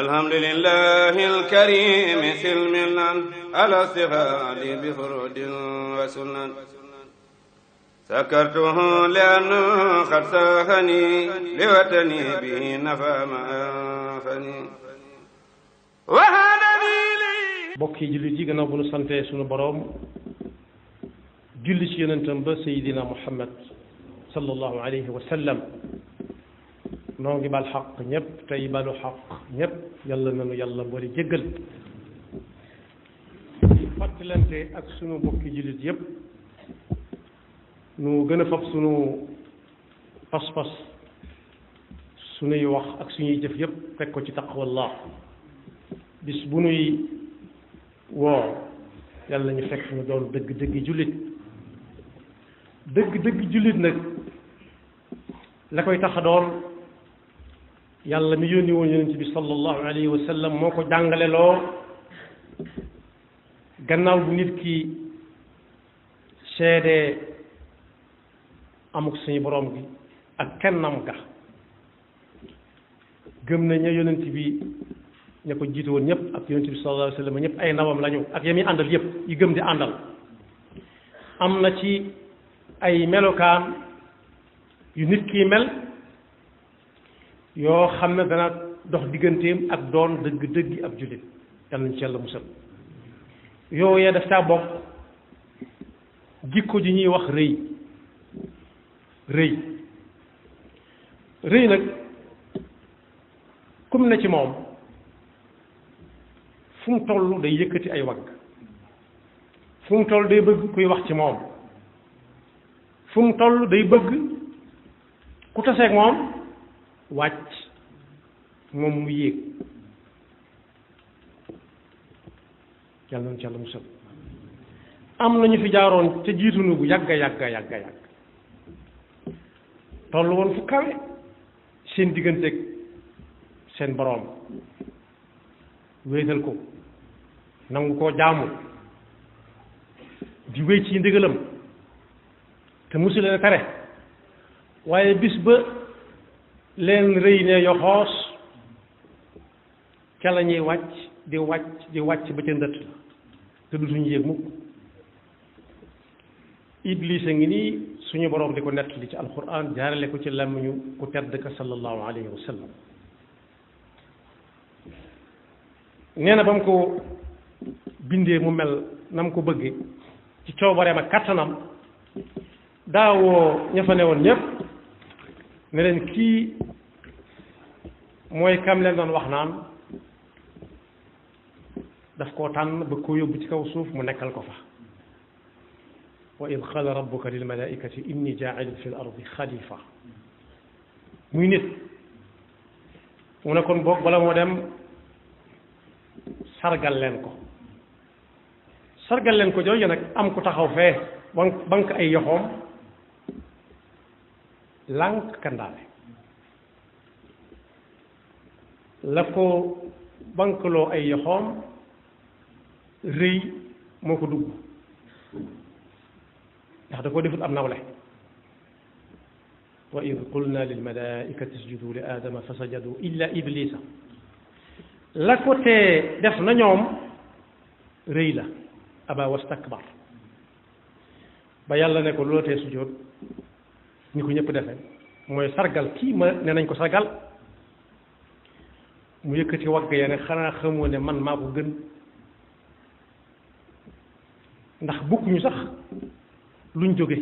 الحمد لله الكريم سلمنا على استفاد بفرود وسنن سكرته لأنه قد ساخني لوطني به نفى ما أنفني وهذا لي bokki jullit yi gannaaw bu nu santee sunu boroom julli ci yonentam ba Seydina Muhammad sallallahu alayhi wa sallam noo ngi bal xaq ñëpp tey balu xaq ñëpp yàlla nanu yàlla boole jéggal fàttalante ak sunu bokki jullit yëpp nu gën a fab sunu pas-pas sunuy wax ak suñuy jëf yëpp teg ko ci taqwallah bis bu nuy woo yàlla ñu fekk ñu doon dëgg-dëggi jullit dëgg-dëggi jullit nag la koy tax a doon yàlla mi yónni woon yonent bi sallallahu alayhi wa sallam moo ko jàngale loo gannaaw bu nit ki seedee amuk suñu borom gi ak kennam ga gëm na ña yonent bi ña ko jiitu woon ñëpp ak yonent bi sallallahu alayhi wa sallam ñëpp ay ndawam lañu ak yami àndal yëpp yi gëm di àndal am na ci ay melokaan yu nit kii mel yoo xam ne dana dox digganteem ak doon dëgg-dëggi ab jullit yal nañ ci yàlla musal yooyee daf caa bokk jikko ji ñuy wax rëy rëy nag kum ne ci moom fu mu toll day yëkkati ay wagg fu mu toll day bëgg kuy wax ci moom fu mu toll day bëgg ku taseeg moom wàcc moom mu yéeg yàlla nañu ci yàlla musal am nañu fi jaaroon ca jiitunu bu yàgga yàgg toll woon fu kawe seen digganteeg seen boroom wéetal ko nangu koo jaamu di wéy ci ndigalam te musu leen tere waaye bis ba leen rëy ne yoxoos ca la ñuy wàcc di wàcc ba ca ndët la te du suñu yéeg mukk iblis a ngi nii suñu boroom di ko nettali ci alquran jaarale ko ci làmmiñu ku tedd ka sallallahu alayhi wa sallam nee na ba mu ko bindee mu mel na mu ko bëggee ci coobareem ak kattanam daawoo ña fa ne woon ñëpp ne leen kii mooy kam leen doon wax naan daf koo tànn bëgg koo yóbbu ci kaw suuf mu nekkal ko fa wa id qaala rabbuka lil malaikati inni jaa'ilun fi l ardi xalifa muy nit mu ne kon boog bala moo dem sargal leen ko jooju nag am ku taxaw fee bank ay yoxoom lànk kandaale la ko bankloo ay yoxoom rëy moo ko dugg ndax da ko defut am nawle wa id qulna lil malaikati isjudu li adama fa sajadu illa iblisa la ko tee def na ñoom rëy la aba wastakbar ba yàlla ne ko loola tee sujjóot ñi ko ñëpp defe mooy sargal kii ma ne nañ ko sargal mu yëkkati wagg ya ne xanaa xamoo ne man maa ko gën ndax bukkuñu sax luñ jóge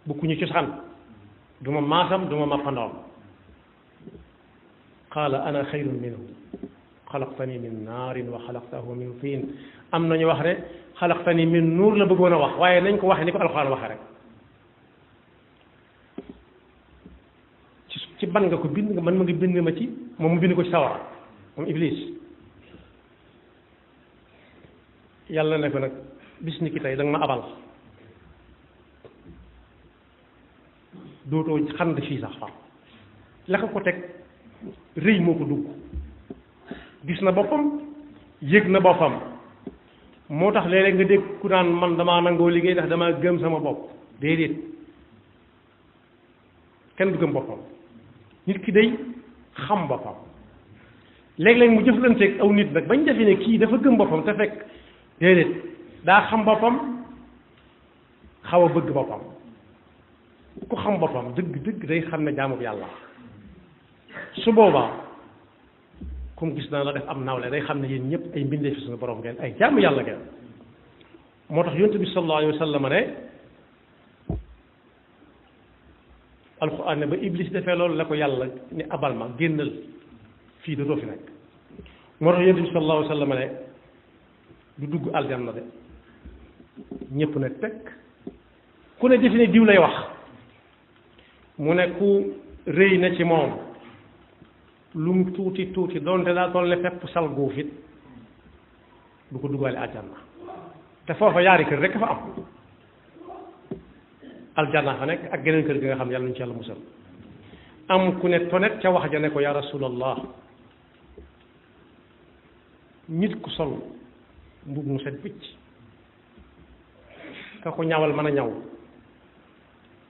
bukkuñu cosaan du ma maasam du ma mappandoom qaala ana xayrun minhu xalaqtani min naarin wa xalaqtahu min tiin am nañu wax ne xalaqtani min nuur la bëggoon a wax waaye nañ ko waxee ni ko alxuraan waxee rek ci ban nga ko bind nga man ma ngi bind ma ci moom mu bind ko ci sawara moom iblis yàlla ne ko nag bis ni ki tey danga ma abal dootoo xand fii sax far la ko teg rëy moo ko dugg gis na boppam yëg na boppam moo tax léeg-léeg nga dégg ku naan man damaa nangoo liggéey ndax damaa gëm sama bopp déedéet kenn du gëm boppam nit ki day xam boppam léeg-léeg mu jëflanteeg aw nit nag bañ defee ne kii dafa gëm boppam te fekk déedéet daa xam boppam xaw a bëgg boppam ku xam boppam dëgg day xam ne jaamub yàlla su boobaa comme gis naa la def am nawle day xam ne yéen ñëpp ay mbindee fi suñu borom ngeen ay jaamu yàlla ngeen moo tax yonent bi sallallahu alayhi wa sallam ne alxuraan ne ba iblis defee loolu la ko yàlla ni abal ma génnal fii da doo fi nekk moo tax yonent bi sallallahu alayhi wa sallam ne du dugg aljanna de ñëpp nag teg ku ne defi ne diw lay wax mu ne ku rëy na ci moom lu mu tuuti tuuti doonte daa toll ne fepp sal guufit du ko duggaale aljanna te foofa yaari kër rek fa am aljanna fa nekk ak geneen kër gi nga xam yàlla nañu ci yàlla musal am ku ne tonet ca wax ja ne ko yaa rasulallah nit ku sol mbub mu set wicc ka ko ñawal mën a ñaw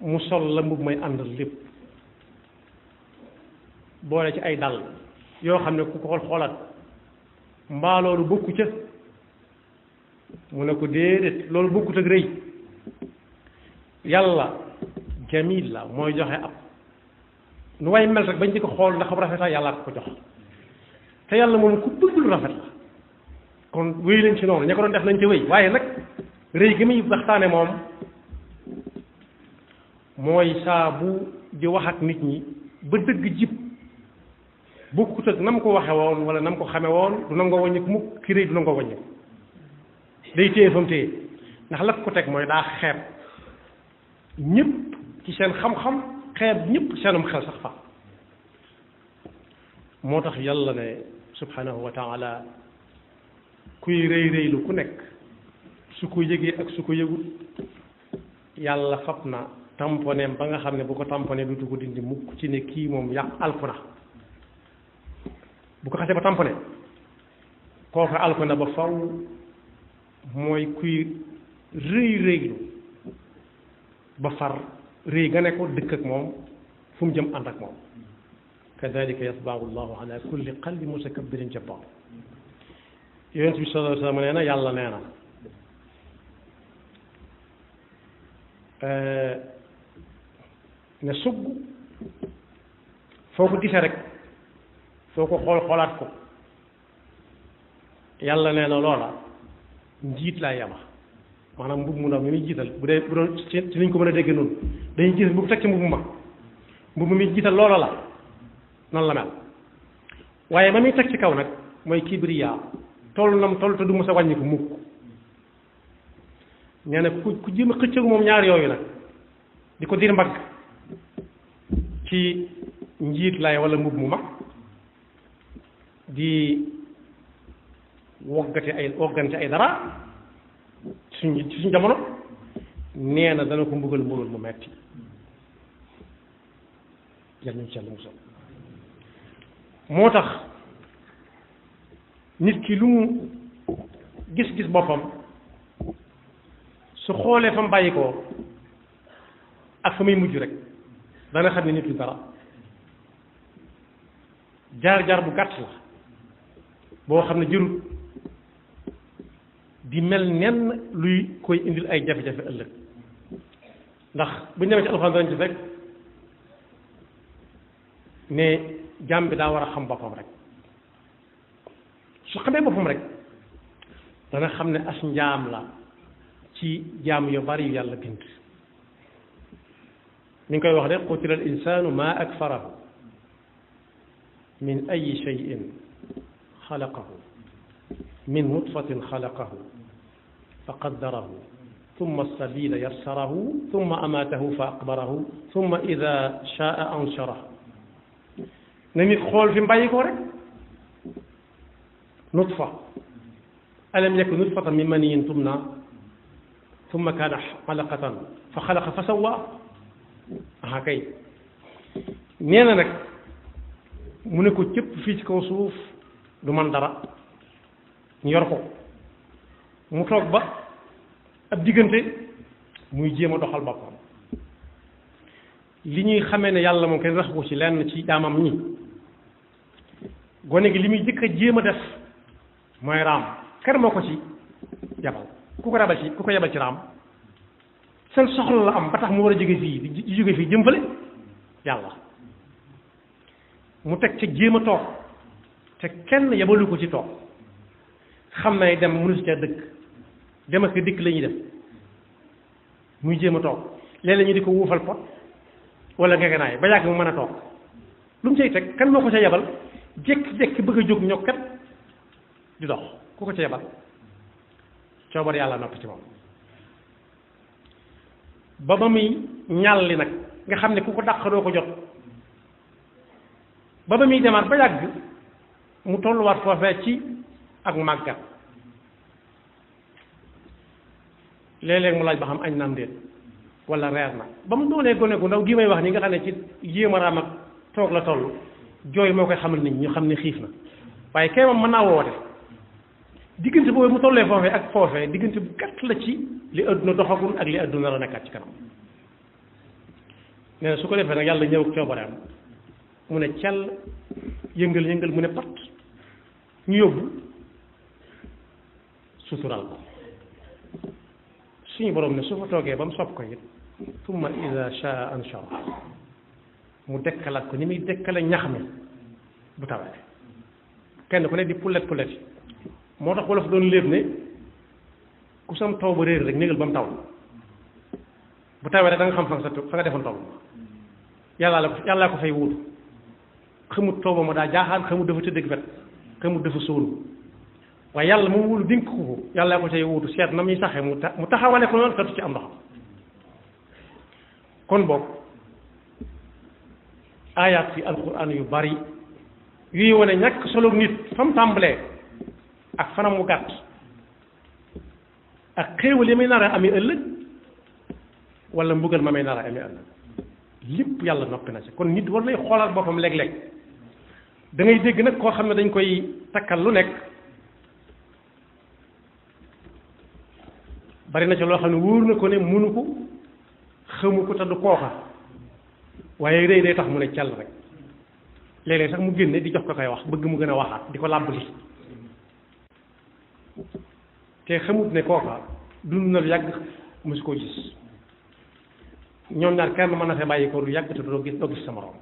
mu sol la mbub may àndal lépp boole ci ay dàll yoo xam ne ku ko xoolaat mbaa loolu bokku ca mu ne ko déedéet loolu bokkut ak rëy yàlla jamil la mooy joxe ab nu way mel rek bañ di ko xool ndax rafetaay yàlla ko jox te yàlla moom ku bëgg lu rafet la kon wéy leen ci noonu ña ko doon def nañ ci wéy waaye nag rëy gi muy waxtaane moom mooy saa bu di wax ak nit ñi ba dëgg jib bokkut ak nam ko waxe woon wala nam ko xame woon du nangoo wàññiku mukk ki rëy du nangoo wàññiku day téye fa mu téye ndax la ko teg mooy daa xeeb ñëpp ci seen xam-xam xeeb ñëpp seenum xel sax fa moo tax yàlla ne subhanahu wa taala kuy rëy rëylu ku nekk su ko yëgee ak su ko yëgut yàlla fab na tamponeem ba nga xam ne bu ko tamponee dutu ko dindi mukk ci ne kii moom yàq alku na bu ko xasee ba tampone kooku alku na ba faw mooy kuy rëy rëylu ba far rëy nga ne ko dëkk ak moom fu mu jëm ànd ak moom kadalika yatba'u llahu ala kulli qalbi mutakabbirin jabbar yonent bi sallallahu alayhi wa sallam nee na yàlla nee na ne sugg foo ko gisee rek foo ko xoolaat ko yàlla nee na loola njiit laa yama maanaam mbubb mu ndaw mi muy jiital bu doon ci liñ ko mën a dégg noonu dañuy jiital mbubb teg ci mbubb mu mag mbubb mi jiital loola la noonu la mel waaye ba muy teg ci kaw nag mooy kibriya toll nam toll te du mos a wàññi ko mukk nee na ku jéem a xëccëg moom ñaar yooyu nag di ko dir mbagg ci njiit lay wala mbubb mu mag di woggante ay dara suñ jamono nee na dana ko mbugal mbugal mu metti yal nañu ci Yàlla musal moo tax nit ki lu mu gis-gis boppam su xoolee fa mu bàyyi ko ak fa muy mujj rek dana xam ne nit lu dara jaar-jaar bu gàtt la boo xam ne jërut di mel nenn luy koy indil ay jafe-jafe ëllëg ndax bu ñu demee ci alxuraan danañ ci fekk ne jaam bi daa war a xam boppam rek su xamee boppam rek dana xam ne as njaam la ci jaam yu bari yu yàlla bind mi ngi koy wax de qutila al insanu ma akfarahu min ayi shay'in xalaqahu min nutfatin xalaqahu fa qaddarahu ثم السبيل يسره ثم أماته فأقبره ثم إذا شاء أنشره نمي خول في مبايكو رك نطفة ألم يكن نطفة من مني تمنى ثم كان علقة فخلق فسوى هكاي نينا نك منكو تيب في كو سوف du man dara ñu yor ko mu toog ba ab diggante muy jéem a doxal boppam li ñuy xamee ne yàlla moom kenn rax ko ci lenn ci jaamam ñi gone gi li muy jëkk a jéem a def mooy raam kar moo ko ci yabal ku ko yabal ci raam seen soxla la am ba tax mu war a jóge fii di jóge fii jëm fële yàlla mu teg ca jéem a toog te kenn yabalu ko ci toog xam na dem mënu si ca dëkk dem ak dikk la ñuy def muy jéem a toog léeg-léeg ñu di ko wuufal pot wala ngegenaay ba yàgg mu mën a toog lu mu cay teg kan moo ko ca yabal jékki-jékki bëgg a jóg ñokkat di dox ku ko ca yabal coobar yàlla noppi ci moom ba muy ñàlli nag nga xam ne ku ko dàq doo ko jot ba muy demaat ba yàgg mu tolluwaat foofee ci ak màggat léeg-léeg mu laaj ba xam añ naam déet wala reer na ba mu doonee gone gu ndaw gi may wax ni nga xam ne ci yéem a raam ak toog la toll jooy moo koy xamal nit ñi ñu xam ne xiif na waaye kay moom mën naa woote diggante boobu mu tollee foofee ak foofee diggante bu gàtt la ci li adduna doxagul ak li adduna la nekkaat ci kanam nee na su ko defee nag yàlla ñëw ak coobareem mu ne cell yëngal mu ne pat ñu yóbbu sutural ko suñu borom ne su fa toogee ba mu sopp ko it tumma ida shaa anshara mu dekkalaat ko ni muy dekkale ñax mi bu tawee kenn ku ne di pulet yi moo tax wolof doon léeb ne ku sam taw ba réer rek négal ba mu taw bu tawee rek da nga xam fa nga defoon taw yàllaa ko fay wuutu xamut taw ba ma daa jaaxaan xamut dafa tëdd ak wet xamut dafa sóonu waaye yàlla moom wulu dénk ko yàllaa ko fay wuutu seet na muy saxee mu taxawale ko noonu xetu ci am ndox kon boog aayaat fi alquran yu bari yuy wane ñàkk solo nit fa mu tàmbalee ak fanam mu gàtt ak xéewal yi may nar a amee ëllëg wala mbugal ma may nar a amee ëllëg lépp yàlla noppi na ci kon nit war nay xoolaat boppam léeg-léeg da ngay dégg nag koo xam ne dañ koy takkal lu nekk bari na ci loo xam ne wóor na ko ne mënu ko xamu ko te du kooka waaye rëy day tax mu ne cell rek léeg-léeg sax mu génne di jox ko koy wax bëgg mu gën a waxaat di ko làbbali te xamut ne kooka dund na lu yàgg mosu koo gis ñoom ñaar kenn mën na fee bàyyi ko lu yàgg te doo gis sa morom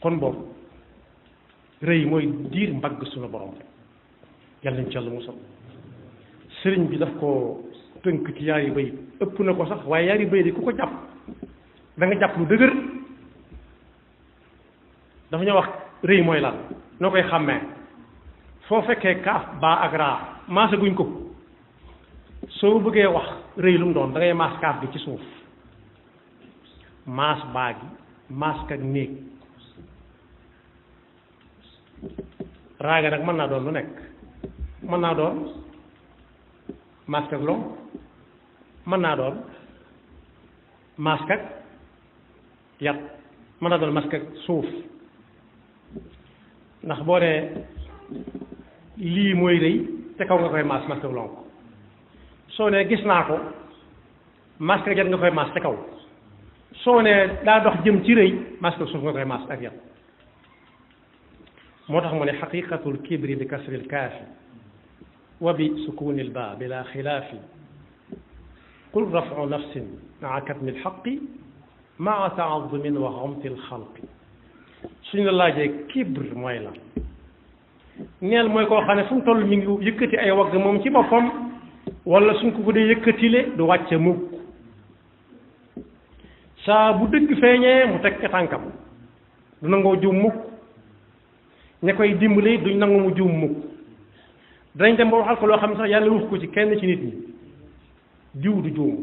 kon boobu rëy mooy diir mbagg suñu borom yàlla nañ ci yàlla musal sëriñ bi daf ko tënk ci yaari bayit ëpp na ko sax waaye yaari bayit ku ko jàpp da nga jàpp lu dëgër dafa ñoo wax rëy mooy lan noo koy xàmmee foo fekkee kaaf baa ak raa maasa guñ ko soo bëggee wax rëy lu mu doon da ngay maas kaaf gi ci suuf maas baa gi maas ak néeg raaga nag mën naa doon lu nekk mën naa doon maas ak long mën naa doon maas ak yat mën naa doon maas ak suuf ndax boo dee lii mooy rëy te kaw nga koy maas ak long soo ne gis naa ko maas ak yat nga koy maas te kaw soo ne daa dox jëm ci rëy maas ak suuf nga koy maas ak yat moo tax mu ne xaqiqatul kibri bi kasril kaafi wa bi sukunil baa bila xilaafi qul rafu nafsin maa katmi lxaqi maa taazumin wa xamti lxalqi suñu la laajee kibr mooy la neel mooy koo xam ne fu mu toll mi ngi yëkkati ay wagg moom ci boppam wala suñ ko dee yëkkatile du wàcce mukk saa bu dëgg feeñee mu teg ca tànkam du nangoo juum mukk ña koy dimbali duñ nangu mu juum mukk danañ dem ba waxal ko loo xam ne sax yàlla wax ko ci kenn ci nit ñi diw du juum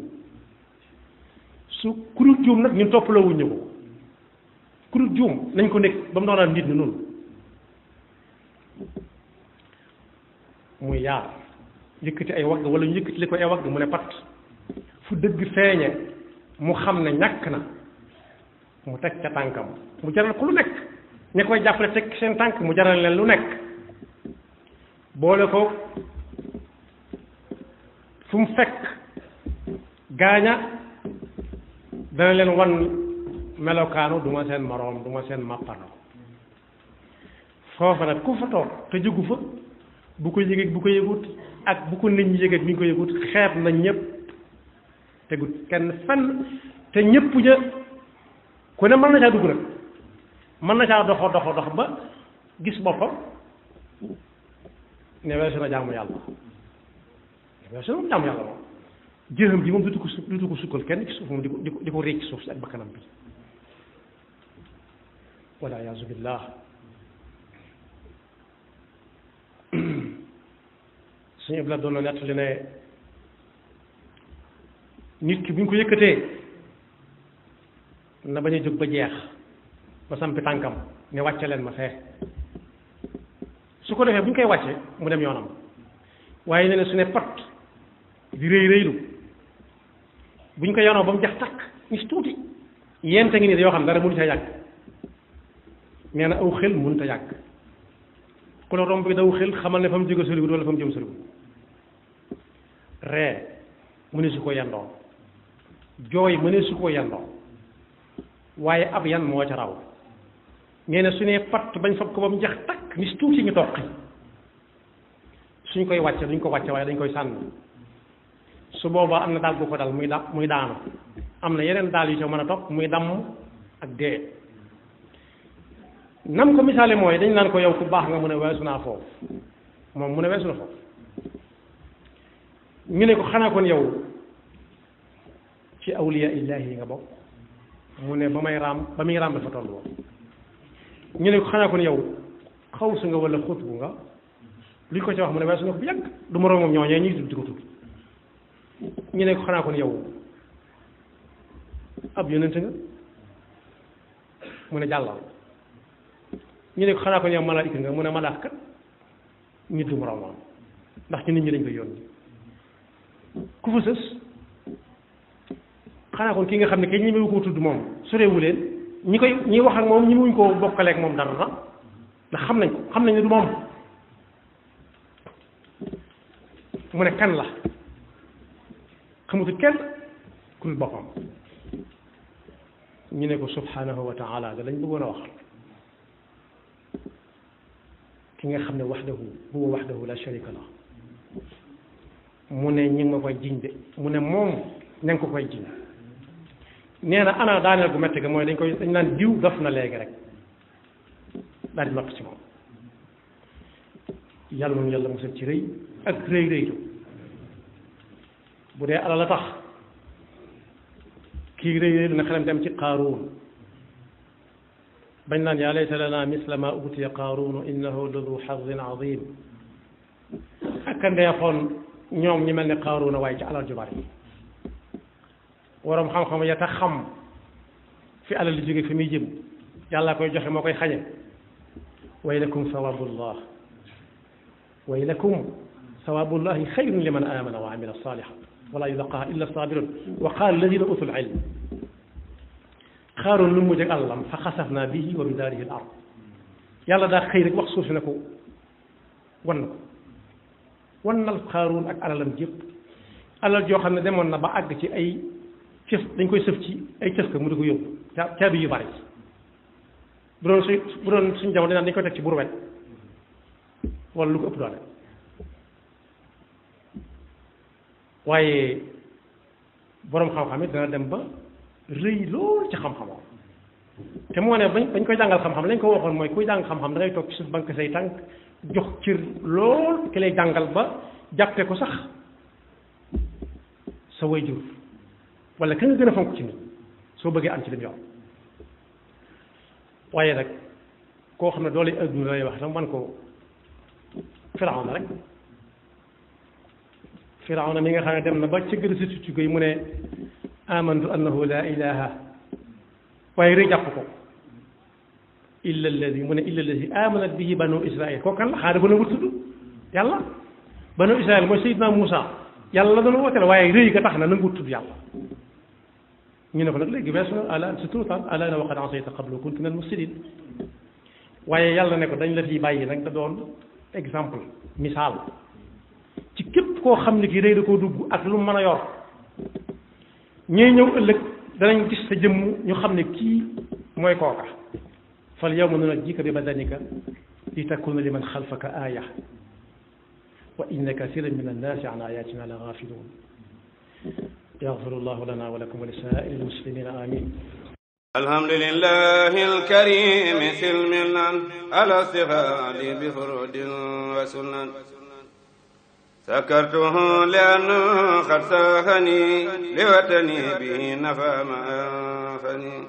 su kurut juum nag ñun toppaloo wuñu ko kurut juum nañ ko nekk ba mu doonaan nit ñi noonu muy yaar yëkkati ay wagg wala ñu yëkkati li ko ay wagg mu ne pat fu dëgg feeñe mu xam ne ñàkk na mu teg ca tànkam mu jaral ko lu nekk ña koy jàppale teg seen tànk mu jaral leen lu nekk boole ko fu mu fekk gaaña dana leen wan melokaanu du ma seen moroom du ma seen màppano foofa nag ku fa toog te jógu fa bu ko yëgeeg bu ko yëgut ak bu ko nit ñi yëgeeg mi ngi ko yëgut xeeb na ñëpp tegut kenn fenn te ñëpp ja ku ne mën na caa dugg nag mën na caa dox ba gis boppam ne weesu na jaamu yàlla weesu na moom jaamu yàlla moom jërëm ji moom dutu ko sukkal kenn ci suuf moom di ko récc suuf si ak bakkanam bi wala yaasu billah suñu ibla doon na nettali ne nit ki bu ñu ko yëkkatee na bañ a jóg ba jeex ba sampi tànkam ne wàcce leen ma fee su ko defee bu ñu koy wàcce mu dem yoonam waaye nee na su ne pat di rëy rëylu bu ñu ko yoonoo ba mu jax takk ni si tuuti yente ngi nii yoo xam dara mënu ca yàgg nee na aw xel mënut a yàgg ku la romb bi daw xel xamal ne fa mu jóge soriwut wala fa mu jëm soriwut ree mëne su ko yendoo jooy mëne su ko yendoo waaye ab yan moo ca raw nee na su ne pat bañ fab ko ba mu jax takk ni si tuuti ñu toqi suñ koy wàcce duñ ko wàcce waaye dañ koy sànni su boobaa am na daal bu ko dal muy daanu am na yeneen daal yu ca mën a topp muy damm ak dee nam ko misaale mooy dañ naan ko yow ku baax nga mu ne weesu naa foofu moom mu ne weesu na foofu ñu ne ko xanaa kon yow ci awliya illahi yi nga bokk mu ne ba muy raam dafa toll woon ñu ne ko xanaa kon yow xawsu nga wala xutbu nga luñ ko ci wax mu ne weesu na ko bu yàgg du ma moom ñooñee ñuy tudd di ko tudd ñu ne ko xanaa kon yow ab yonent nga mu ne jàllal ñu ne ko xanaa kon yow malaayika nga mu ne malaaka nit du moroomam ndax ci nit ñi dañ koy yónni ku fa sës xanaa kon ki nga xam ne kay ñemewu koo tudd moom sorewu leen ñi wax ak moom ñemewuñ koo bokkaleeg moom dara ndax xam nañ ne du moom mu ne kan la xamutu kenn ku dul boppam ñu ne ko subhanahu wa taala da lañ bëggoon a wax ki nga xam ne huwa wahdahu la sharika la mu ne ñi ngi ma koy jiñ de mu ne moom ña ngi ko koy jiñ nee na ana daaneel gu metti ga mooy dañ naan diw dof na léegi rek daal di noppi ci moom yàlla moom yàlla musal ci rëy ak rëy rëytu bu dee alal la tax kii rëy rëytu na xelam dem ci qaaruun bañ naan yaa layta lana misla ma utiya qaaruun innahu ladu xadin azim ak ndeexoon ñoom ñi mel ne qaaruun waaye ci alal ju bari waroom xam-xam ya tax xam fi alal di jóge fi muy jëm yàlla koy joxe moo koy xañe waylakum sawabullah waylakum sawabullahi xayrun liman amana wa amila salihan wala yulaqaha illa sabirun wa qaala alladina utul ilm xaaroon lu mu mujj ak àllam fa xasafna bihi wa bidaarihi al ard yàlla daa xëy rek wax suuf si ne ko wannal xaaroon ak alalam jépp alal joo xam ne demoon na ba àgg ci ay cëf dañ koy sëf ci ay cëf ka mu di ko yóbbu caabi yu bari bu doon suñu jamono dañ koy teg ci burwet wala lu ko ëpp doole waaye boroom xam-xam it dana dem ba rëy lool ci xam-xamam te moo ne bañ koy jàngal xam-xam lañ ko waxoon mooy kuy jàng xam-xam da ngay toog ci suuf banque say tànk jox cër lool ki lay jàngal ba jàppe ko sax sa waajur wala ka nga gën a fonk ci nit soo bëggee am ci lim yor waaye nag koo xam ne doole adduna lay wax tam man ko Firawna rek Firawna mi nga xam ne dem na ba ci gën a si ci mu ne amantu annahu la ilaha waaye rëy jàpp ko illa alladi amanat bihi banu israil koo kan la xanaa dafa nangu tudd yàlla banu israil mooy Seydina Moussa yàlla la doon wooteel waaye rëy ga tax na nangu tudd yàlla ñu ne ko nag léegi weesu na ala si tuutaan ala wa qad asayta qablu kuntu min al mufsidin waaye yàlla ne ko dañ la fi bàyyi nag da doon exemple misaal ci képp koo xam ne ki rëy da koo dugg ak lu mu mën a yor ñooy ñëw ëllëg danañ gis sa jëmm ñu xam ne kii mooy kooka fal yawma nunajjika bi badanika لتكون لمن خلفك آية وإن كثيرا من الناس عن آياتنا لغافلون. يغفر الله لنا ولكم ولسائر المسلمين آمين. الحمد لله الكريم سلمنا على استغال بفرود وسنن سكرته لأنه قد ساخني لوطني به نفى ما أنفني